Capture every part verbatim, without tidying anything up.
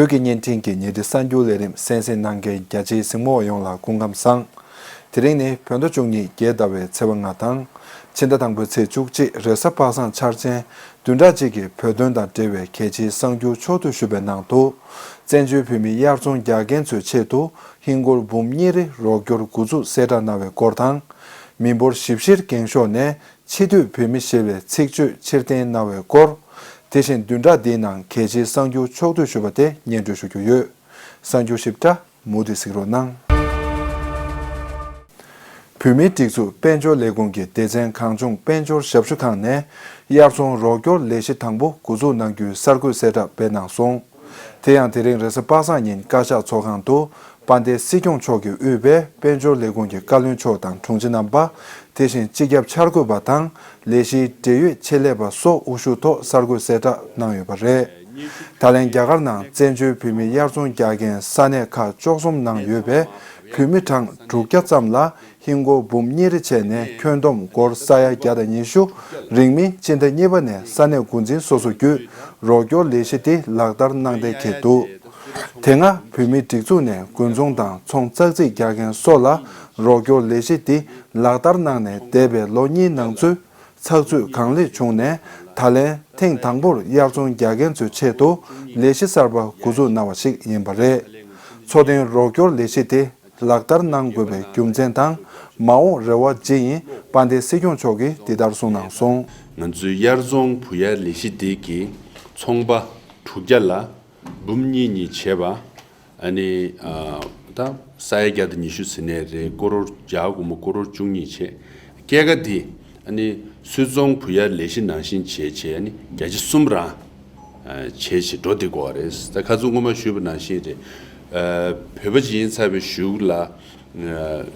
བོད་ཀྱི་བརྙན་འཕྲིན་གྱི་ཉིན་རེའི་གསར་འགྱུར་ལས་རིམ་གསན་གཟིགས་གནང་མཁན་རྒྱ་ཆེའི་གཟིགས་མོ་བ་ཡོངས་ལ་སྐུ་ཁམས་བཟང་། དེ་རིང་ནི་བོད་ཟླ་བཅུ་གཉིས་རྒྱལ་ཟླ་བའི་ཚེས་པ་ལྔ་དང་། ཕྱི་ཟླ་དང་པོའི་ཚེས་བཅུ་གཅིག་རེས་གཟའ་པ་སངས་འཆར་ཅན། བདུན་ཕྲག་གཅིག་གི་བོད་དོན་དང་འབྲེལ་བའི་གལ་ཆེའི་གསར་འགྱུར་ཕྱོགས་བསྡུས་ཞུས་པའི་ནང་དུ། བཙན་བྱོལ་བོད་མི་དབྱར་ཚོང་རྒྱག་མཁན་ཚོའི་ཆེད་དུ་ཧིན་སྒོར་འབུམ་གཉིས་རེ་རོགས་སྐྱོར་འགོ་འཛུགས་གསལ་བསྒྲགས་གནང་བའི་སྐོར་དང་། མི་འབོར་ཞིབ་བཤེར་འགེངས་ཤོག་ནས་ཕྱི་སྡོད་བོད་མི་ཞེས་པའི་ཚིག་བརྗོད་ཕྱིར་འཐེན་གནང་བའི་སྐོར། དེ་བཞིན་བདུན་ཕྲག་འདིའི་ནང་གལ་ཆེའི་གསར་འགྱུར་ཕྱོགས་བསྡུས་ཞུས་པ་དེ་སྙན་སྒྲོན་ཞུ་རྒྱུ་ཡོད། གསར་འགྱུར་ཞིབ་ཕྲ་མུ་མཐུད་གཟིགས་རོགས་གནང་། བོད་མིའི་སྒྲིག་འཛུགས་དཔལ་འབྱོར་ལས་ཁུངས་ཀྱི་སྡེ་ཚན་གངས་ལྗོངས་དཔལ་འབྱོར་ཞབས་ཞུ་ཁང་ནས་དབྱར་ཚོང་རོགས་སྐྱོར་ལས་གཞི་དང་པོ་འགོ་འཛུགས་གནང་རྒྱུའི་གསར་འགོད་གསལ་བསྒྲགས་སྤེལ་གནང་སོང་། དེ་ཡང་དེ་རིང་རེས་གཟའ་པ་སངས་ཉིན་བཀའ་ཤག་ཚོགས་ཁང་དུ་དཔལ་ལྡན་སྲིད་སྐྱོང་མཆོག་གིས་དབུས་པའི་དཔལ་འབྱོར་ལས་ཁུངས་ཀྱི་བཀའ་བློན་མཆོག་དང་དྲུང་ཆེ་རྣམ་པ། དེ་བཞིན་སྤྱི་ཁྱབ་འཆར་འགོད་པ་དང་ལས་གཞིའི་འབྲེལ་ཡོད་ཆེད་ལས་པ་སོགས་དབུ་བཞུགས་ཐོག་གསར་འགོད་གསལ་བསྒྲགས་གནང་ཡོད་པ་རེད། ད་ལན་རྒྱ་གར་ནང་བཙན་བྱོལ་བོད་མི་དབྱར་ཚོང་རྒྱག་མཁན་ས་གནས་ཁག་བཅུ་གསུམ་ནང་ཡོད་པའི་བོད་མི་གྲངས་དྲུག་བརྒྱ་ཙམ་ལ་ཧིན་སྒོར་འབུམ་གཉིས་རེ་བྱས་ནས་ཁྱོན་བསྡོམས་སྒོར་ས་ཡ་བརྒྱ་དང་ཉི་ཤུ། རིང་མིན་སྤྱི་ཟླ་གཉིས་པ་ནས་ས་གནས་འགོ་འཛིན་སོ་སོ་བརྒྱུད་རོགས་སྐྱོར་ལས་གཞི་དེ་ལག་བསྟར་གནང་གཏན་འཁེལ་འདུག་དེ་སྔ་བོད་མིའི་སྒྲིག་འཛུགས་ནས་དགུན་ཚོང་དང་ཚོང་ཙག་ཙིག་རྒྱག་མཁན་སོགས་ལ་རོགས་སྐྱོར་ལས་གཞི་འདི་ལག་བསྟར་གནང་ནས་འདས་པའི་ལོ་གཉིས་ནང་ཚུད་ཚགས་ཚུད་གང་ལེགས་བྱུང་ནས། ད་ལན་ཐེངས་དང་པོར་དབྱར་ཚོང་རྒྱག་མཁན་ཚོའི་ཆེད་དུ་ལས་གཞི་གསར་པ་འགོ་འཛུགས་གནང་བ་ཞིག་ཡིན་པ་རེད། འཚོ་རྟེན་རོགས་སྐྱོར་ལས་གཞི་དེ་ལག་བསྟར་གནང་དགོས་པའི་རྒྱུ་མཚན་དང་མ་འོངས་རེ་བ་ཇི་ཡིན་དཔལ་ལྡན་སྲིད་སྐྱོང་མཆོག་གིས་འདི་ལྟར་གསུངས་གནང་སོང་། ང་ཚོའི་དབྱར་ཚོང་བུ་ཡར་ལས་གཞི་འདི་གི་ཚོང་པ་དྲུག་བརྒྱ་ལ་འབུམ་གཉིས་གཉིས་བྱས་པ། ཨ་ནི་ཨ་ད་ས་ཡ་བརྒྱ་དང་ཉི་ཤུ་ཟེར་ནའི་རེད། ཀོ་རོར་བརྒྱ་དགུ་མོ་ཀོ་རོར་བཅུ་གཉིས་བྱས། སྐྱེད་ཀ་འདི་ཨ་ནི་སུད་ཚོང་བུ་ཡར་ལས་གཞི་ནང་བཞིན་བྱས་བྱས་ཨ་ནི་བརྒྱ་ཆ་གསུམ་རང་ཨ་བྱས་བྱས་འགྲོ་བསྡད་དགོས་པ་རེད། ད་ཁ་སང་སྔོན་མ་ཞུས་པ་ནང་བཞིན་རེད། ཨ་བོད་པ་ཅིག་ཡིན་ཚར་བའི་གཞུག་ལ་ཨ་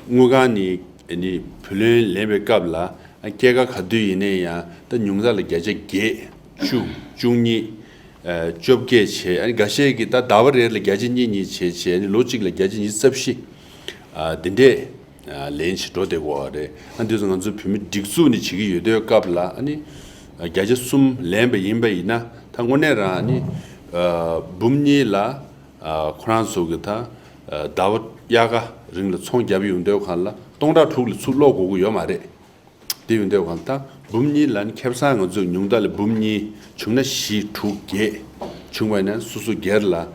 དངུལ་ཁང་ནས་ཨ་ནི་བུ་ལོན་ལེན་པའི་སྐབས་ལ་ཨ་སྐྱེད་ཀ་ག་དུས་ཡིན་ནའི་ཡང་ད་ཉུང་མཐའ་ལ་བརྒྱ་ཆ་བརྒྱད་བཅུ་བཅུ་གཉིས། ཨ་བཅོ་བརྒྱད་བྱས། ཨ་ནི་འགའ་ཤས་ཀྱིས་ད་ཟླ་བ་རེ་ལ་བརྒྱ་ཆ་གཉིས་གཉིས་བྱས་བྱས། ཨ་ནི་ལོ་གཅིག་ལ་བརྒྱ་ཆ་ཉི་ཤུ་རྩ་བཞི། ཨ་འདི་འདྲས་ཨ་ལེན་བྱེད་འགྲོ་བསྡད་ཀྱི་ཡོད་རེད། ཨ་འདི་ཚོ་ང་ཚོ་བོད་མི་སྒྲིག་འཛུགས་ནས་བྱེད་ཀྱི་ཡོད་དུས་སྐབས་ལ་ཨ་ནི་ཨ་བརྒྱ་ཆ་གསུམ་ལེན་པ་ཡིན་པ་ཡིན་ན་ད་དངོས་གནས་རང་ཨ་ནི་ཨ་འབུམ་གཉིས་ལ་ཨ་ཁོ་རང་ཚོ་གི་ད་ཨ་ཟླ་བ་དབྱར་ཁ་རིང་ལ་ཚོང་བརྒྱབ་ཡོང་དུས་གང་ལ་སྟོང་ཕྲག་དྲུག་ལས་ཚུར་སློག་དགོས་ཀྱི་ཡོད་མ་རེད། དེ་ཡོང་དུས་གང་ལྟར་འབུམ་གཉིས་ལ་ནི་ཁེ་བཟང་ང་ཚོས་ཉུང་མཐའ་ལ་འབུམ་གཉིས་བྱུང་ན་བཞི་དྲུག་བརྒྱད་བྱུང་བ་ཡིན་ན་སོ་སོ་སྒེར་ལ་ཨ་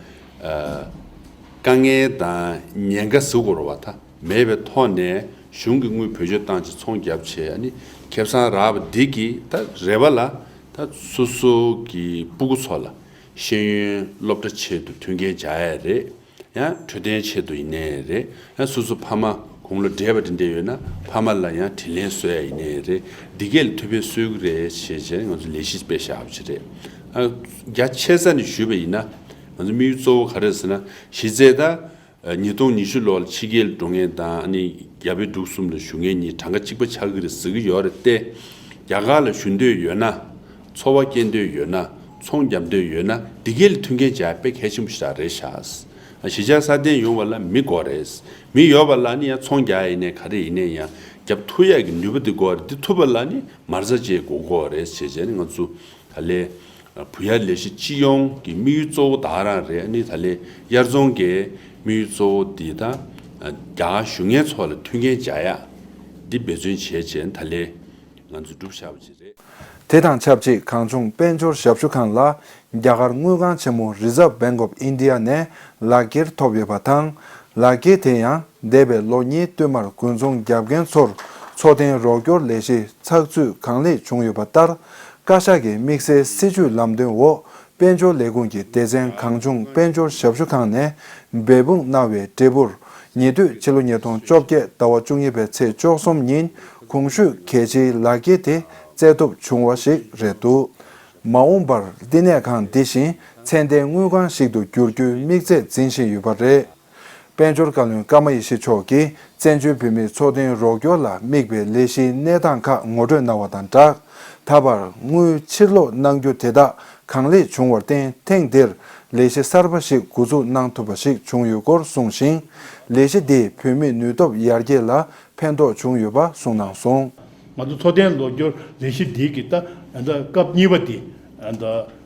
དཀའ་ངལ་དང་ཉེན་ཁ་ཟེར་དགོས་རེད་བ། ད་མེད་པའི་ཐོག་ནས་གཞུང་གི་དངུལ་བེད་སྤྱོད་བཏང་བྱས་ཚོང་བརྒྱབ་བྱས་ཨ་ནི་ཁེ་བཟང་རག་པ་འདི་གིས་ད་རེ་བ་ལ་ད་སོ་སོ་གི་སྤུ་གུ་ཚོ་ལ་ཤེས་ཡོན་སློབ་གྲྭ་ཆེད་དུ་མཐུན་རྐྱེན་སྦྱར་ཡ་རེད། ཡང་འཕྲོད་བསྟེན་ཆེད་དུ་ཡིན་ནའི་རེད། ཡང་སོ་སོ་ཕ་མ་དགུང་ལོ་བགྲེས་པ་དེ་འདྲ་ཡོད་ན་ཕ་མ་ལ་ཡང་དྲིན་ལན་གཟོ་ཡ་ཡིན་ནའི་རེད། འདི་གས་ལ་ཐུགས་ཕན་གསོས་ཀྱི་རེད་ཞེས་བྱས་ང་ཚོ་ལས་གཞི་སྤེལ་བཞག་པ་ཅིག་རེད། ཨ་རྒྱ་ཆེ་ས་ནས་ཞུས་པ་ཡིན་ན་ང་ཚོ་དམིགས་ཡུལ་གཙོ་བོ་ག་རེ་ཟེར་ན་གཞི་རྩའི་ད་ཉིས་སྟོང་ཉི་ཤུ་ལོ་ལ་ཕྱི་རྒྱལ་འགྲོ་མཁན་དང་ཨ་ནི་རྒྱ་བལ་འབྲུག་གསུམ་ལ་བཞུགས་མཁན་གཉིས་གྲངས་ཀ་གཅིག་པ་ཆགས་ཀྱི་རེད་ཟེར་གྱི་ཡོད་རེད་དེ། རྒྱ་གར་ལ་བཞུགས་འདོད་ཡོད་ན་འཚོ་བ་སྐྱེལ་འདོད་ཡོད་ན་ཚོང་རྒྱག་འདོད་ཡོད་ན་འདི་གས་ལ་མཐུན་རྐྱེན་སྦྱར་ཡ་དཔེ་གལ་ཆེན་པོ་ཞིག་རེད་ཤག་གཞིས་ཆགས་སྲ་བརྟན་ཡོང་བ་ལ་མི་དགོས་རེད། མི་ཡོད་པ་ལ་ནི་ཡང་ཚོང་རྒྱག་ཡིན་ནའི་ག་རེ་ཡིན་ནའི་ཡང་རྒྱབ་ཐུབ་ཡག་གི་ནུས་པ་འདི་དགོས་རེད། འདི་ཐུབ་པ་ལ་ནི་མ་རྩ་ཅིག་དགོས་ཀྱི་ཡོད་རེད་ཞེས་བྱས་ནས་ང་ཚོ་ད་ལས་བུ་ཡར་ལས་གཞི་སྤྱི་ཡོངས་ཀྱི་དམིགས་ཡུལ་གཙོ་བོ་ད་ག་རང་རེད། ཨ་ནི་ད་ལས་དབྱར་ཚོང་གི་དམིགས་ཡུལ་གཙོ་བོ་འདི་ད་རྒྱ་གར་བཞུགས་མཁན་ཚོ་ལ་མཐུན་རྐྱེན་སྦྱར་ཡག་འདི་འབད་བརྩོན་བྱས་བྱས་ད་ལས། ང་ཚོས་བསྒྲུབས་བཞག་པ་ཅིག་རེད། དེ་དང་ཆབས་ཅིག་གངས་ལྗོངས་དཔལ་འབྱོར་ཞབས་ཞུ་ཁང་ལ་རྒྱ་གར་དངུལ་ཁང་ཆེན་མོ་Reserve Bank of India ནས་ལག་འཁྱེར་ཐོབ་ཡོད་པ་དང་། ལག་འཁྱེར་དེ་ཡང་འདས་པའི་ལོ་གཉིས་བསྟུད་མར་དགུན་ཚོང་བརྒྱབ་མཁན་ཚོར་འཚོ་རྟེན་རོགས་སྐྱོར་ལས་གཞི་ཚགས་ཚུད་གང་ལེགས་བྱུང་ཡོད་པ་ལྟར། བཀའ་ཤག་གི་དམིགས་བསལ་སྲིད་ཇུས་ལམ་སྟོན་འོག་དཔལ་འབྱོར་ལས་ཁུངས་ཀྱི་སྡེ་ཚན་གངས་ལྗོངས་དཔལ་འབྱོར་ཞབས་ཞུ་ཁང་ནས་འབད་འབུངས་གནང་བའི་འབྲས་བུར། ཉེ་དུས་ཕྱི་ལོ་ཉིས་སྟོང་བཅོ་བརྒྱད་ཟླ་བ་བཅུ་གཉིས་པའི་ཚེས་བཅུ་གསུམ་ཉིན་གོང་ཞུས་གལ་ཆེའི་ལག་འཁྱེར་དེ་བཙལ་ཐུབ་བྱུང་བ་ཞིག་རེད་འདུག་མ་འོངས་པར་བསྟི་གནས་ཁང་འདི་བཞིན་ཚད་ལྡན་དངུལ་ཁང་ཞིག་ཏུ་འགྱུར་རྒྱུའི་དམིགས་ཚད་འཛིན་བཞིན་ཡོད་པ་རེད། དཔལ་འབྱོར་བཀའ་བློན་ཀརྨ་ཡེ་ཤེས་མཆོག་གིས་བཙན་བྱོལ་བོད་མིའི་འཚོ་རྟེན་རོགས་སྐྱོར་ལ་དམིགས་པའི་ལས་གཞིའི་གནས་སྟངས་ཁག་ངོ་སྤྲོད་གནང་བ་དང་སྦྲགས། ད་བར་དངུལ་ཕྱིར་སློག་གནང་རྒྱུ་དེ་དག་གང་ལེགས་བྱུང་བར་བརྟེན་ཐེངས་འདིར་ལས་གཞི་གསར་པ་ཞིག་འགོ་འཛུགས་གནང་ཐུབ་པ་ཞིག་བྱུང་ཡོད་སྐོར་གསུངས་ཤིང་། ལས་གཞི་འདིས་བོད་མིའི་ནུས་སྟོབས་ཡར་རྒྱས་ལ་ཕན་ཐོགས་བྱུང་ཡོད་པ་གསུངས་གནང་སོང་། ང་ཚོ་འཚོ་རྟེན་རོགས་སྐྱོར་ལས་གཞི་འདི་གི་ད་ད་སྐབས་གཉིས་པ་འདི་ད་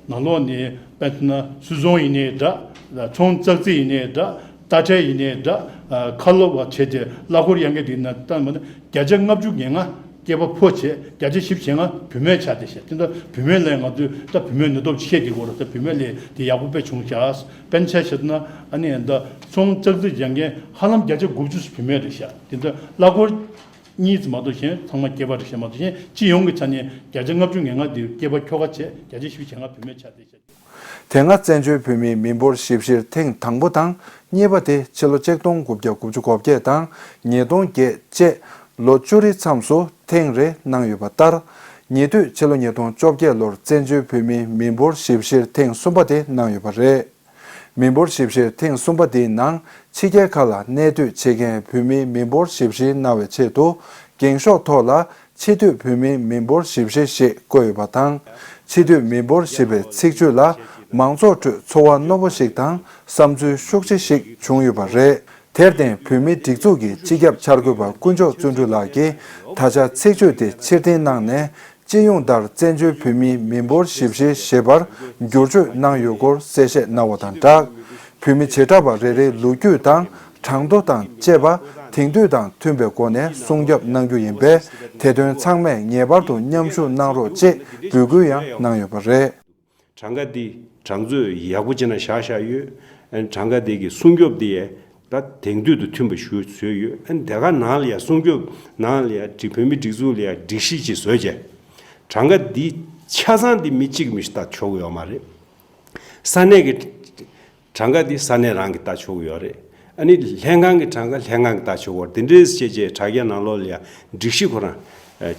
ནང་ལོགས་ནས་དཔེར་ན་སུད་ཚོང་ཡིན་ནའི་འདྲ། ཚོང་ཙག་ཙིག་ཡིན་ནའི་འདྲ། རྟ་ཁྲལ་ཡིན་ནའི་འདྲ། ཁ་ལོ་བ་བྱས་ཏེ་གླ་འཁོར་གཡར་མཁན་དེ་ན་ལྟ་མ་ན་བརྒྱ་ཆ་ལྔ་བཅུ་ང་ལྔ་སྐྱེས་པ་ཕོ་བྱས། བརྒྱ་ཆ་བཞི་བཅུ་ཞེ་ལྔ་བུད་མེད་ཆགས་བསྡད་ཤག་དེ་འདྲ་བུད་མེད་ལས་ང་ཚོས་ད་བུད་མེད་ནུས་སྟོབས་ཆེ་དེ་གོ་ར། ད་བུད་མེད་ལས་དེ་ཡག་པོ་དཔེ་བྱུང་ཤག་དཔེར་ན་ཆ་བཞག་ན་ཨ་ནི་ད་ཚོང་ཙག་ཙིག་སྦྱང་མཁན་ཧ་ལམ་བརྒྱ་ཆ་དགུ་བཅུ་བུད་མེད་རེད་ཤག་དེ་འདྲ་གླ་འཁོར་གཉིས་ཙམ་མ་གཏོགས་གཞན་ཚང་མ་སྐྱེས་པ་རེད་ཤག་མ་གཏོགས་གཞན་སྤྱི་ཡོངས་ཀྱི་ཆ་ནས་བརྒྱ་ཆ་ལྔ་བཅུ་ང་ལྔ་དེ་སྐྱེས་པ་ཁྱོ་ག་བྱས། བརྒྱ་ཆ་བཞི་བཅུ་ཞེ་ལྔ་བུད་མེད་ཆགས་བསྡད་ཤག་དེ་སྔ་བཙན་བྱོལ་བོད་མིའི་མི་འབོར་ཞིབ་བཤེར་ཐེངས་དང་པོ་དང་གཉིས་པ་དེ་ཕྱི་ལོ་ཆིག་སྟོང་དགུ་བརྒྱ་དགུ་བཅུ་གོ་བརྒྱད་དང་ཉིས་སྟོང་བརྒྱད་བཅས་ལོ་བཅུ་རེའི་མཚམས་སུ་ཐེངས་རེ་གནང་ཡོད་པ་ལྟར། ཉེ་དུས་ཕྱི་ལོ་ཉིས་སྟོང་བཅོ་བརྒྱད་ལོར་བཙན་བྱོལ་བོད་མིའི་མི་འབོར་ཞིབ་བཤེར་ཐེངས་གསུམ་པ་དེ་གནང་ཡོད་པ་རེད། མི་འབོར་ཞིབ་བཤེར་ཐེངས་གསུམ་པ་དེའི་ནང་ཕྱི་རྒྱལ་ཁག་ལ་གནས་སྡོད་བྱེད་མཁན་བོད་མིའི་མི་འབོར་ཞིབ་བཤེར་གནང་བའི་ཆེད་དུ་འགེངས་ཤོག་ཐོག་ལ་ཕྱི་སྡོད་བོད་མིའི་མི་འབོར་ཞིབ་བཤེར་ཞེས་བཀོད་ཡོད་པ་དང་། ཕྱི་སྡོད་མི་འབོར་ཞེས་པའི་ཚིག་བརྗོད་ལ་མང་ཚོགས་ཁྲོད་ཚོར་བ་རྣོ་པོ་ཞིག་དང་བསམ་ཚུལ་ཤུགས་ཆེ་ཞིག་བྱུང་ཡོད་པ་རེད། དེར་བརྟེན་བོད་མིའི་སྒྲིག་འཛུགས་ཀྱི་སྤྱི་ཁྱབ་འཆར་འགོད་པ་དཀོན་མཆོག་བརྩོན་འགྲུས་ལགས་ཀྱིས་ད་ཆ་ཚིག་བརྗོད་དེ་ཕྱིར་འཐེན་གནང་ནས། སྤྱི་ཡོངས་ལྟར་བཙན་བྱོལ་བོད་མིའི་མི་འབོར་ཞིབ་བཤེར་ཞེས་པར་བསྒྱུར་བཅོས་གནང་ཡོད་སྐོར་གསལ་བཤད་གནང་བ་དང་སྦྲགས། བོད་མི་བྱེ་བྲག་པ་རེ་རེའི་ལོ་རྒྱུས་དང་གྲངས་ཐོ་དང་བཅས་པ་དེང་དུས་དང་མཐུན་པའི་སྒོ་ནས་སྲུང་སྐྱོབ་གནང་རྒྱུ་ཡིན་པས། དེ་དོན་ཚང་མས་ངེས་པར་དུ་མཉམ་ཞུགས་གནང་རོགས་ཅེས་འབོད་སྐུལ་ཡང་གནང་ཡོད་པ་རེད། གྲངས་ཀ་འདི་གྲངས་མཛོད་ཡག་པོ་ཅིག་ནང་བཞག་བཞག་ཡོད། ཨ་ནི་གྲངས་ཀ་འདི་གི་སྲུང་སྐྱོབ་འདི་ཡང་ད་དེང་དུས་དང་མཐུན་པ་ཞིག་བཟོས་ཡོད། ཨ་ནི་དེ་ག་ནང་ལ་ཡང་སྲུང་སྐྱོབ་ནང་ལ་ཡང་སྒྲིག་བོད་མི་སྒྲིག་འཛུགས་ལ་ཡང་སྒྲིག་གཞི་ཅིག་བཟོས་བྱས། གྲངས་ཀ་འདི་ཆ་ཚང་འདི་མི་གཅིག་མི་གཅིག་ལྟ་ཆོག་གི་ཡོད་མ་རེད། ས་གནས་ཀྱི་གྲངས་ཀ་འདི་ས་གནས་རང་གིས་ལྟ་ཆོག་གི་ཡོད་རེད། ཨ་ནི་ལྷན་ཁང་གི་གྲངས་ཀ་ལྷན་ཁང་གིས་ལྟ་ཆོག་གི་ཡོད་རེད། དེ་འདྲའི་བྱས་བྱས་དྲ་རྒྱ་ནང་ལོགས་ལ་ཡང་སྒྲིག་གཞི་ཁོ་རང་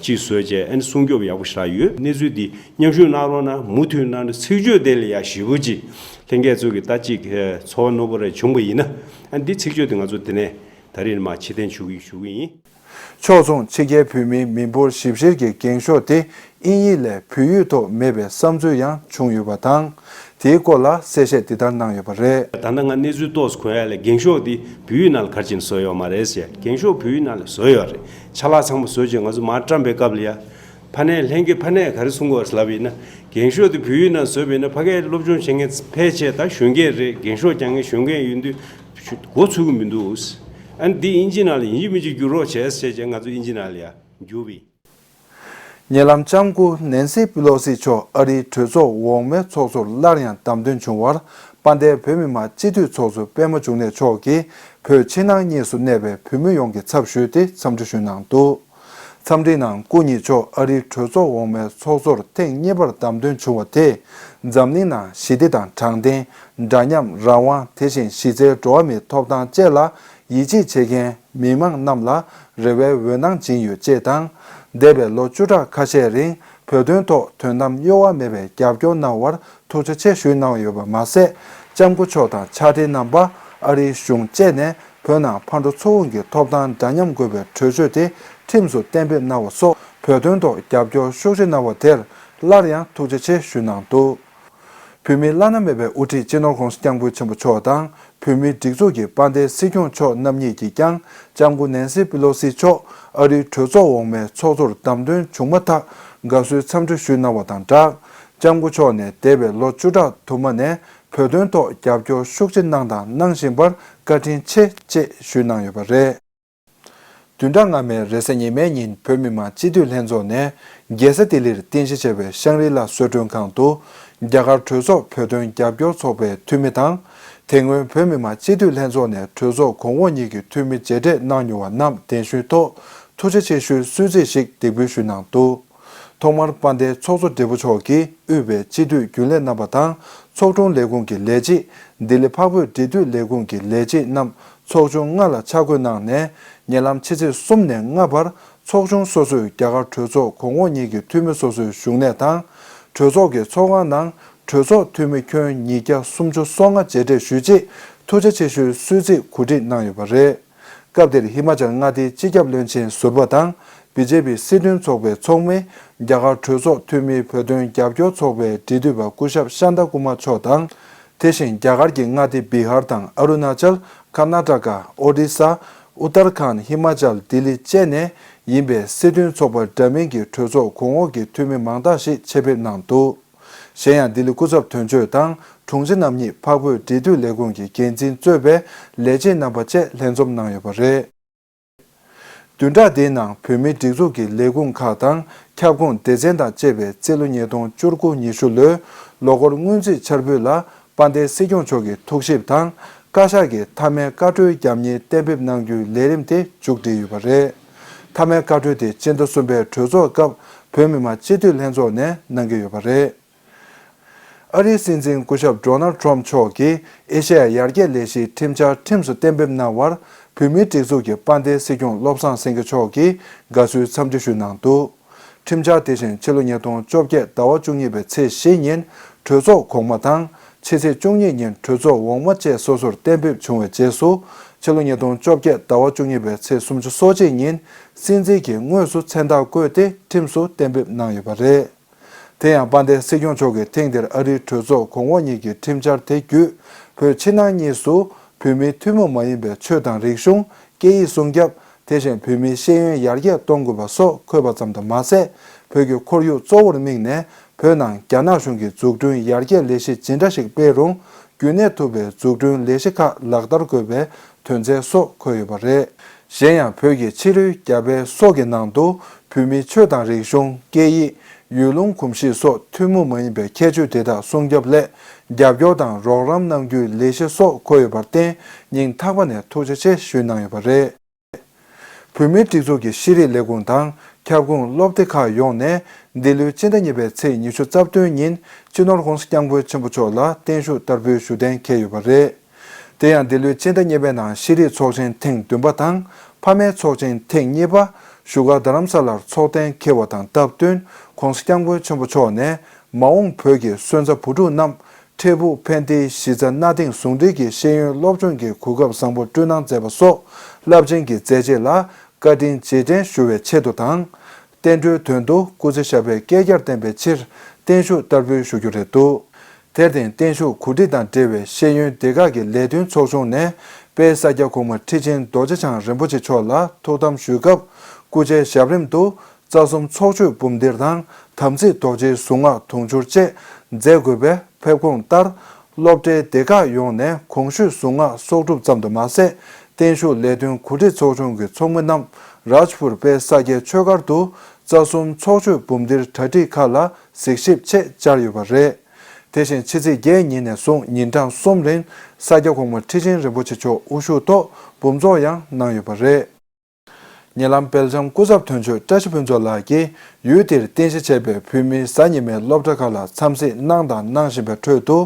ཅིག་བཟོས་བྱས། ཨ་ནི་སྲུང་སྐྱོབ་ཡག་པོ་ཞེ་དྲག་ཡོད། གནས་ཚུལ་འདི་མཉམ་ཞུགས་གནང་རོགས་གནང་། མུ་མཐུད་གནང་རོགས། ཚིག་བརྗོད་དེ་ལ་ཡང་ཞེ་པོ་ཅིག་ལྷན་རྒྱས་ཚོ་གིས་ད་ཅིག་ཚོར་བ་རྣོ་པོ་རེ་བྱུང་བ་ཡིན་ན། ཨ་ནི་འདི་ཚིག་བརྗོད་དེ་ང་ཚོ་དེ་ནས་ད་རེས་མར་ཕྱིར་འཐེན་ཞུ་གི་ཞུ་གི་ཡིན། ཕྱོགས་མཚུངས་ཕྱི་རྒྱལ་བོད་མིའི་མི་འབོར་ཞིབ་བཤེར་གྱི་འགེངས་ཤོག་དེ་དབྱིན་ཡིག་ལས་བོད་ཡིག་ཐོག་མེད་པའི་བསམ་ཚུལ་ཡང་བྱུང་ཡོད་པ་དང་། དེའི་སྐོར་ལ་གསལ་བཤད་འདི་ལྟར་གནང་ཡོད་པ་རེད། ད་ལྟ་ང་གནས་ཚུལ་ཏོག་ཙམ་གོ་ཡ་ལ། འགེངས་ཤོག་འདི་བོད་ཡིག་ནང་ལ་ག་རེ་བྱས་ནས་བཟོས་ཡོད་མ་རེད་ཟེར། འགེངས་ཤོག་བོད་ཡིག་ནང་ལ་བཟོས་ཡོད་རེད། ཅ་ལག་ཚང་མ་བཟོས་བྱས་ང་ཚོ་མར་བཀྲམ་པའི་སྐབས་ལ་ཡ། ཕ་ནས་ལྷན་རྒྱས་ཕ་ནས་ག་རེ་གསུང་གི་ཡོད་ལབ་ཡིན་ན། འགེངས་ཤོག་དེ་བོད་ཡིག་ནང་བཟོས་པ་ཡིན་ན་ཕ་གིར་སློབ་སྦྱོང་བྱེད་མཁན་ཕལ་ཆེར་ད་གཞོན་སྐྱེས་རེད། འགེངས་ཤོག་རྒྱག་མཁན་གཞོན་སྐྱེས་ཡིན་དུས་མགོ་ཚོད་ཀྱི་མི་འདུག། ཨ་ནི་འདི་དབྱིན་ཇི་ནང་ལ་ཡིན་གཅིག་མིན་གཅིག་བསྒྱུར་རོགས་བྱས་ཟེར་བྱས་ང་ཚོ་དབྱིན་ཇི་ནང་ལ་ཡ་བསྒྱུར་བ་ཡིན། ཉེ་ལམ་ལྕམ་སྐུ་ནེན་སི་པི་ལོ་སི་མཆོག་ཨ་རིའི་གྲོས་ཚོགས་འོག་མའི་ཚོགས་གཙོར་སླར་ཡང་བདམས་ཐོན་བྱུང་བར། དཔལ་ལྡན་བོད་མི་མང་སྤྱི་འཐུས་ཚོགས་གཙོ་པད་མ་འབྱུང་གནས་མཆོག་གིས་བོད་ཕྱི་ནང་གཉིས་སུ་གནས་པའི་བོད་མི་ཡོངས་ཀྱི་ཚབ་ཞུས་ཏེ་འཚམས་འདྲི་ཞུས་གནང་འདུག། འཚམས་འདྲིའི་ནང་སྐུ་ཉིད་མཆོག་ཨ་རིའི་གྲོས་ཚོགས་འོག་མའི་ཚོགས་གཙོར་ཐེངས་གཉིས་པར་བདམས་ཐོན་བྱུང་བ་དེས། འཛམ་གླིང་ནང་ཞི་བདེ་དང་དྲང་བདེན། འདྲ་མཉམ། རང་དབང་། དེ་བཞིན་གཞི་རྩའི་འགྲོ་བ་མིའི་ཐོབ་ཐང་བཅས་ལ་ཡིད་ཆེས་བྱེད་མཁན་མི་མང་རྣམས་ལ་རེ་བའི་འོད་སྣང་སྦྱིན་ཡོད་ཅེས་དང་། འདས་པའི་ལོ་བཅུ་ཕྲག་ཁ་ཤས་རིང་བོད་དོན་ཐོག་དོན་དམ་གཡོ་བ་མེད་པའི་རྒྱབ་སྐྱོར་གནང་བར་ཐུགས་རྗེ་ཆེ་ཞུས་གནང་ཡོད་པ་མ་ཟད། ལྕམ་སྐུ་མཆོག་དང་ཕྱག་སྦྲེལ་རྣམ་པ་ཨ་རིའི་གཞུང་བཅས་ནས་བོད་ནང་ཕར་འགྲོ་ཚུར་འོང་གི་ཐོབ་ཐང་འདྲ་མཉམ་དགོས་པའི་གྲོས་ཆོད་དེ་ཁྲིམས་སུ་གཏན་འབེབས་གནང་བ་སོགས་བོད་དོན་ཐོག་རྒྱབ་སྐྱོར་ཤུགས་ཆེ་གནང་བ་དེར་སླར་ཡང་ཐུགས་རྗེ་ཆེ་ཞུས་གནང་འདུག། བོད་མིའི་བླ་ན་མེད་པའི་དབུ་ཁྲིད་སྤྱི་ནོར་༸གོང་ས་༸སྐྱབས་མགོན་ཆེན་པོ་མཆོག་དང་། བོད་མིའི་སྒྲིག་འཛུགས་ཀྱི་དཔལ་ལྡན་སྲིད་སྐྱོང་མཆོག་རྣམ་གཉིས་ཀྱིས་ཀྱང་ལྕམ་སྐུ་ནེན་སི་པི་ལོ་སི་མཆོག་ཨ་རིའི་གྲོས་ཚོགས་འོག་མའི་ཚོགས་གཙོར་བདམས་ཐོན་བྱུང་མ་ཐག་དགའ་བསུའི་འཚམས་འདྲི་ཞུས་གནང་བ་དང་སྦྲགས། ལྕམ་སྐུ་མཆོག་ནས་འདས་པའི་ལོ་བཅུ་ཕྲག་དུ་མ་ནས་བོད་དོན་ཐོག་རྒྱབ་སྐྱོར་ཤུགས་ཆེ་གནང་དང་གནང་བཞིན་པར་བཀའ་དྲིན་ཆེ་ཅེས་ཞུས་གནང་ཡོད་པ་རེད། བདུན་ཕྲག་སྔ་མའི་རེས་གཟའ་ཉི་མའི་ཉིན་བོད་མི་མང་སྤྱི་འཐུས་ལྷན་ཚོགས་ནས་རྒྱལ་ས་ལྡི་ལིར་རྟེན་གཞི་བྱས་པའི་ཤང་རི་ལ་བཟོ་སྐྲུན་ཁང་དུ། རྒྱ་གར་གྲོས་ཚོགས་བོད་དོན་རྒྱབ་སྐྱོར་ཚོགས་པའི་འཐུས་མི་དང་། དེ་སྔོན་བོད་མི་མང་སྤྱི་འཐུས་ལྷན་ཚོགས་ནས་གྲོས་ཚོགས་གོང་འོག་གཉིས་ཀྱི་འཐུས་མི་མཇལ་འཕྲད་གནང་མྱོང་བ་རྣམས་གདན་ཞུའི་ཐོག་ཐུགས་རྗེ་ཆེ་ཞུའི་གསོལ་ཚིགས་ཤིག་འདེགས་འབུལ་ཞུས་གནང་འདུག། ཐོག་མར་དཔལ་ལྡན་ཚོགས་གཙོ་སྦྲེལ་པོ་མཆོག་གིས་དབུས་པའི་སྤྱི་འཐུས་རྒྱུན་ལས་རྣམ་པ་དང་། ཚོགས་དྲུང་ལས་ཁུངས་ཀྱི་ལས་བྱེད། ལྡི་ལི་འཕགས་བོད་འབྲེལ་མཐུད་ལས་ཁུངས་ཀྱི་ལས་བྱེད་རྣམས་ཚོགས་ཆུང་ལྔ་ལ་ཆ་བགོས་གནང་ནས། ཉེ་ལམ་ཕྱི་ཚེས་གསུམ་ནས་ལྔ་བར་ཚོགས་ཆུང་སོ་སོས་རྒྱ་གར་གྲོས་ཚོགས་གོང་འོག་གཉིས་ཀྱི་འཐུས་མི་སོ་སོའི་བཞུགས་གནས་དང་། གྲོས་ཚོགས་ཀྱི་ཚོགས་ཁང་ནང་གྲོས་ཚོགས་འཐུས་མི་ཁྱོན་ཉིས་བརྒྱ་སུམ་ཅུ་སོ་ལྔ་མཇལ་འཕྲད་ཞུས་རྗེས་ཐུགས་རྗེ་ཆེ་ཞུའི་གསོལ་ཚིགས་གོ་སྒྲིག་གནང་ཡོད་པ་རེད། སྐབས་དེར་ཧི་མ་ཅལ་མངའ་སྡེའི་སྤྱི་ཁྱབ་བློན་ཆེན་ཟུར་པ་དང་། བི་ཇེ་པི་སྲིད་དོན་ཚོགས་པའི་ཚོགས་མི། རྒྱ་གར་གྲོས་ཚོགས་འཐུས་མིའི་བོད་དོན་རྒྱབ་སྐྱོར་ཚོགས་པའི་འབྲེལ་མཐུད་པ་སྐུ་ཞབས་ཤཱན་ཏཱ་ཀུ་མཱ་མཆོག་དང་། དེ་བཞིན་རྒྱ་གར་གྱི་མངའ་སྡེ་བི་ཧར་དང་ཨ་རུ་ན་ཅལ། ཀར་ན་ཊ་ཀ། ཨོ་ཌི་ས། ཨུ་ཏར་ཁཱན། ཧི་མ་ཅལ། ལྡི་ལི་བཅས་ནས་ཡིན་པའི་སྲིད་དོན་ཚོགས་པ་འདྲ་མིན་གྱི་གྲོས་ཚོགས་གོང་འོག་གི་འཐུས་མི་མང་དག་ཞིག་ཆེད་ཕེབས་གནང་འདུག། གཞན་ཡང་ལྡི་ལི་སྐུ་ཚབ་དོན་གཅོད་དང་དྲུང་ཆེ་རྣམ་གཉིས་འཕགས་བོད་འབྲེལ་མཐུད་ལས་ཁུངས་ཀྱི་འགན་འཛིན་གཙོས་པའི་ལས་བྱེད་རྣམ་པ་བཅས་ལྷན་འཛོམས་གནང་ཡོད་པ་རེད། བདུན་ཕྲག་འདིའི་ནང་བོད་མིའི་སྒྲིག་འཛུགས་ཀྱི་ལས་ཁུངས་ཁག་དང་ཁྱབ་ཁོངས་སྡེ་ཚན་དང་བཅས་པའི་རྩིས་ལོ་ཉིས་སྟོང་བཅུ་དགུ་ཉི་ཤུ་ལོའི་ལོ་འཁོར་སྔོན་རྩིས་འཆར་འབུལ་ལ་དཔལ་ལྡན་སྲིད་སྐྱོང་མཆོག་གི་ཐུགས་ཞིབ་དང་བཀའ་ཤག་གི་མཐའ་མའི་བཀའ་འཁྲོལ་རྒྱབ་གཉེར་གཏན་འབེབས་གནང་རྒྱུའི་ལས་རིམ་དེ་མཇུག་སྒྲིལ་ཡོད་པ་རེད། མཐའ་མའི་བཀའ་འཁྲོལ་དེ་སྤྱི་ཟླ་གསུམ་པའི་གྲོས་ཚོགས་སྐབས་བོད་མི་མང་སྤྱི་འཐུས་ལྷན་ཚོགས་ནས་གནང་གི་ཡོད་པ་རེད། ཨ་རིའི་སྲིད་འཛིན་སྐུ་ཞབས་ཌོ་ནལ་ཊམ་མཆོག་གིས་ཨེ་ཤ་ཡ་ཡར་རྒྱས་ལས་གཞིའི་ཁྲིམས་འཆར་ཁྲིམས་སུ་གཏན་འབེབས་གནང་བར་བོད་མིའི་སྒྲིག་འཛུགས་ཀྱི་དཔལ་ལྡན་སྲིད་སྐྱོང་བློ་བཟང་སེང་གེ་མཆོག་གིས་དགའ་བསུའི་འཚམས་འདྲི་ཞུས་གནང་འདུག་ཁྲིམས་འཆར་དེ་བཞིན་ཕྱི་ལོ་ཉིས་སྟོང་བཅོ་བརྒྱད་ཟླ་བ་བཅུ་གཉིས་པའི་ཚེས་བཞི་ཉིན་གྲོས་ཚོགས་གོང་མ་དང་ཕྱི་ཚེས་བཅུ་གཉིས་ཉིན་གྲོས་ཚོགས་འོག་མ་བཅས་སོ་སོར་གཏན་འབེབས་བྱུང་བའི་རྗེས་སུ་ཕྱི་ལོ་ཉིས་སྟོང་བཅོ་བརྒྱད་ཟླ་བ་བཅུ་གཉིས་པའི་ཚེས་སུམ་ཅུ་སོ་གཅིག་ཉིན་སྲིད་འཛིན་གྱིས་དངོས་སུ་མཚན་རྟགས་བཀོད་དེ་ཁྲིམས་སུ་གཏན་འབེབས་གནང་ཡོད་པ་རེད། དེ་ཡང་དཔལ་ལྡན་སྲིད་སྐྱོང་མཆོག་གིས་ཐེངས་འདིར་ཨ་རིའི་གྲོས་ཚོགས་གོང་འོག་གཉིས་ཀྱི་ཁྲིམས་འཆར་དེ་བརྒྱུད་བོད་ཕྱི་ནང་གཉིས་སུ་བོད་མིའི་ཐུན་མོང་མ་ཡིན་པའི་ཆོས་དང་རིག་གཞུང་། སྐད་ཡིག་སྲུང་སྐྱོབ། དེ་བཞིན་བོད་མིའི་ཤེས་ཡོན་ཡར་རྒྱས་གཏོང་དགོས་པ་སོགས་འཁོད་པ་ཙམ་དུ་མ་ཟད། བོད་ཀྱི་ཁོར་ཡུག་གཙོ་བོར་དམིགས་ནས་བོད་ནང་རྒྱ་ནག་གཞུང་གིས་འཛུགས་སྐྲུན་ཡར་རྒྱས་ལས་གཞི་ཇི་འདྲ་ཞིག་སྤེལ་རུང་རྒྱུན་གནས་ཐུབ་པའི་འཛུགས་སྐྲུན་ལས་གཞི་ཁག་ལག་བསྟར་དགོས་པའི་དོན་ཚན་སོགས་འཁོད་ཡོད་པ་རེད། གཞན་ཡང་བོད་ཀྱི་ཕྱི་རོལ་རྒྱ་བལ་སོགས་ཀྱི་ནང་དུ་བོད་མིའི་ཆོས་དང་རིག་གཞུང་། སྐད་ཡིག་ཡུལ་ལུང་གོམས་གཤིས་སོགས་ཐུན་མོང་མ་ཡིན་པའི་ཁྱད་ཆོས་དེ་དག་སྲུང་སྐྱོབ་སླད་རྒྱབ་སྐྱོར་དང་རོགས་རམ་གནང་རྒྱུའི་ལས་གཞི་སོགས་འཁོད་ཡོད་པར་བརྟེན་སྙིང་ཐག་པ་ནས་ཐུགས་རྗེ་ཆེ་ཞུས་གནང་ཡོད་པ་རེད། བོད་མིའི་སྒྲིག་འཛུགས་ཀྱི་ཤེས་རིག་ལས་ཁུངས་དང་ཁྱབ་ཁོངས་སློབ་སྡེ་ཁག་ཡོངས་ནས་འདི་ལོའི་སྤྱི་ཟླ་གཉིས་པའི་ཚེས་ཉི་ཤུ་རྩ་བདུན་ཉིན་སྤྱི་ནོར་༸གོང་ས་༸སྐྱབས་མགོན་ཆེན་པོ་མཆོག་ལ་བརྟན་བཞུགས་བསྟར་འབུལ་ཞུ་གཏན་འཁེལ་ཡོད་པ་རེད། དེ་ཡང་འདི་ལོའི་སྤྱི་ཟླ་གཉིས་པའི་ནང་ཤེས་རིག་ཚོགས་ཆེན་ཐེངས་བདུན་པ་དང་ཕ་མའི་ཚོགས་ཆེན་ཐེངས་གཉིས་པ་བཞུགས་སྒར་རྡ་རམ་ས་ལར་འཚོགས་གཏན་འཁེལ་བ་དང་སྟབས་བསྟུན་༸གོང་ས་༸སྐྱབས་མགོན་ཆེན་པོ་མཆོག་ནས་མ་འོངས་བོད་ཀྱི་སོན་རྩ་བུ་ཕྲུག་རྣམས་འཕྲལ་ཕུགས་ཕན་བདེའི་གཞི་རྩ་གནའ་དེང་ཟུང་འབྲེལ་གྱི་ཤེས་ཡོན་སློབ་སྦྱོང་གི་གོ་སྐབས་བཟང་པོ་བསྐྲུན་གནང་མཛད་པ་སོགས་རླབས་ཆེན་གྱི་མཛད་རྗེས་ལ་བཀའ་དྲིན་རྗེས་དྲན་ཞུ་བའི་ཆེད་དུ་དང་། བསྟན་འགྲོའི་དོན་དུ་སྐུ་ཚེ་ཞབས་པད་བསྐལ་བརྒྱར་བརྟན་པའི་ཕྱིར་བརྟན་བཞུགས་བསྟར་འབུལ་ཞུ་རྒྱུ་རེད་འདུག་དེར་བརྟེན་བརྟན་བཞུགས་གོ་སྒྲིག་དང་འབྲེལ་བའི་ཤེས་ཡོན་སྡེ་ཁག་གི་ལས་དོན་ཚོགས་ཆུང་ནས་དཔལ་ས་སྐྱ་གོང་མ་ཁྲི་ཆེན་རྡོ་རྗེ་འཆང་རིན་པོ་ཆེ་མཆོག་ལ་ཐུགས་དམ་ཞུས་སྐབས་སྐུ་ཕྱྭའི་ཞབས་རིམ་དུ་རྩ་གསུམ་ཚོགས་མཆོད་འབུམ་ལྡིར་དང་དམ་ཚིག་རྡོ་རྗེའི་གཟུངས་སྔགས་དུང་ཕྱུར་བཅས་མཛད་དགོས་པའི་ཕེབས་དགོངས་ལྟར། སློབ་གྲྭའི་སྡེ་ཁག་ཡོངས་ནས་གོང་ཞུས་གཟུངས་སྔགས་གསོག་སྒྲུབ་ཙམ་དུ་མ་ཟད། བརྟན་བཞུགས་ལས་དོན་གོ་སྒྲིག་ཚོགས་ཆུང་གི་ཚོགས་མི་རྣམས་རཱཇ་པུར་དཔལ་ས་སྐྱའི་ཆོས་སྒར་དུ་རྩ་གསུམ་ཚོགས་མཆོད་འབུམ་ལྡིར་གྲ་སྒྲིག་ཁག་ལ་གཟིགས་ཞིབ་ཆེད་བཅར་ཡོད་པ་རེད། དེ་བཞིན་ཕྱི་ཚེས་བརྒྱད་ཉིན་ནས་བཟུང་ཉིན་གྲངས་གསུམ་རིང་ས་སྐྱ་གོང་མ་ཁྲི་ཆེན་རིན་པོ་ཆེ་མཆོག་དབུ་བཞུགས་ཐོག་འབུམ་ཚོགས་ཡང་གནང་ཡོད་པ་རེད། ཉེ་ལམ་སྦེལ་ཇམ་སྐུ་ཚབ་དོན་གཅོད་བཀྲ་ཤིས་ཕུན་ཚོགས་ལགས་ཀྱིས་ཡུལ་དེར་རྟེན་གཞི་བྱས་པའི་བོད་མིའི་གཟའ་ཉི་མའི་སློབ་གྲྭ་ཁག་ལ་འཚམས་གཟིགས་གནང་དང་གནང་བཞིན་པའི་ཁྲོད་དུ།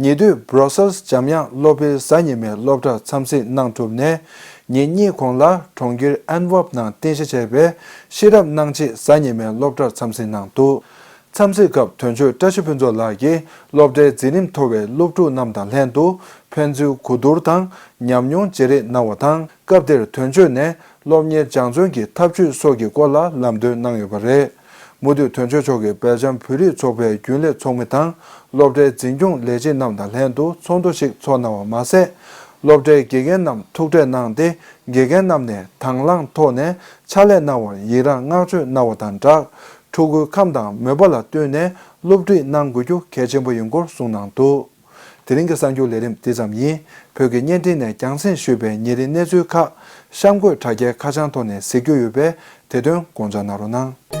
ཉེ་དུས་Brussels་འཇམ་དབྱངས་སློབ་དཔོན་གཟའ་ཉི་མའི་སློབ་གྲྭར་འཚམས་གཟིགས་གནང་གྲུབ་ནས། ཉིན་གཉིས་གོང་ལ་གྲོང་ཁྱེར་Antwerp་ནང་རྟེན་གཞི་བྱས་པའི་ཤེས་རབ་སྣང་བྱེད་གཟའ་ཉི་མའི་སློབ་གྲྭར་འཚམས་གཟིགས་གནང་འདུག་འཚམས་གཟིགས་སྐབས་དོན་གཅོད་བཀྲ་ཤིས་ཕུན་ཚོགས་ལགས་ཀྱིས་སློབ་གྲྭའི་འཛིན་རིམ་མཐོ་བའི་སློབ་ཕྲུག་རྣམས་དང་ལྷན་དུ་ཕན་ཚུན་གོ་བསྡུར་དང་ཉམས་མྱོང་བརྗེ་རེས་གནང་བ་དང་། སྐབས་དེར་དོན་གཅོད་ནས་སློབ་གཉེར་སྦྱང་བརྩོན་གྱི་ཐབས་ཇུས་སོགས་ཀྱི་སྐོར་ལ་ལམ་སྟོན་གནང་ཡོད་པ་རེད། མུ་མཐུད་དོན་གཅོད་མཆོག་གིས་སྦེལ་ཇམ་བོད་རིགས་ཚོགས་པའི་རྒྱུན་ལས་ཚོགས་མི་དང་སློབ་གྲྭའི་འཛིན་སྐྱོང་ལས་བྱེད་རྣམས་དང་ལྷན་དུ་ཚོགས་འདུ་ཞིག་ཚོགས་གནང་བ་མ་ཟད། སློབ་གྲྭའི་དགེ་རྒན་རྣམས་ཐུག་འཕྲད་གནང་སྟེ། དགེ་རྒན་རྣམས་ནས་དང་བླངས་ཐོག་ནས་ཕྱག་ལས་གནང་བར་ཡི་རངས་བསྔགས་བརྗོད་གནང་བ་དང་སྦྲགས། ཕྲུ་གུའི་ཁམས་དང་མོས་པ་ལ་བསྟུན་ནས་སློབ་ཁྲིད་གནང་དགོས་རྒྱུ་གལ་ཆེན་པོ་ཡིན་སྐོར་གསུངས་གནང་འདུག་དེ་རིང་གི་གསར་འགྱུར་ལས་རིམ་འདི་ཙམ་ཡིན། བོད་ཀྱི་བརྙན་འཕྲིན་ནས་རྒྱང་སྲིང་ཞུས་པའི་ཉིན་རེའི་གནས་ཚུལ་ཁག་གཤམ་འཁོད་དྲ་རྒྱའི་ཁ་བྱང་ཐོག་ནས་གཟིགས་རྒྱུ་ཡོད་པས་དེ་དོན་དགོངས་འཇགས་གནང་རོགས་གནང་།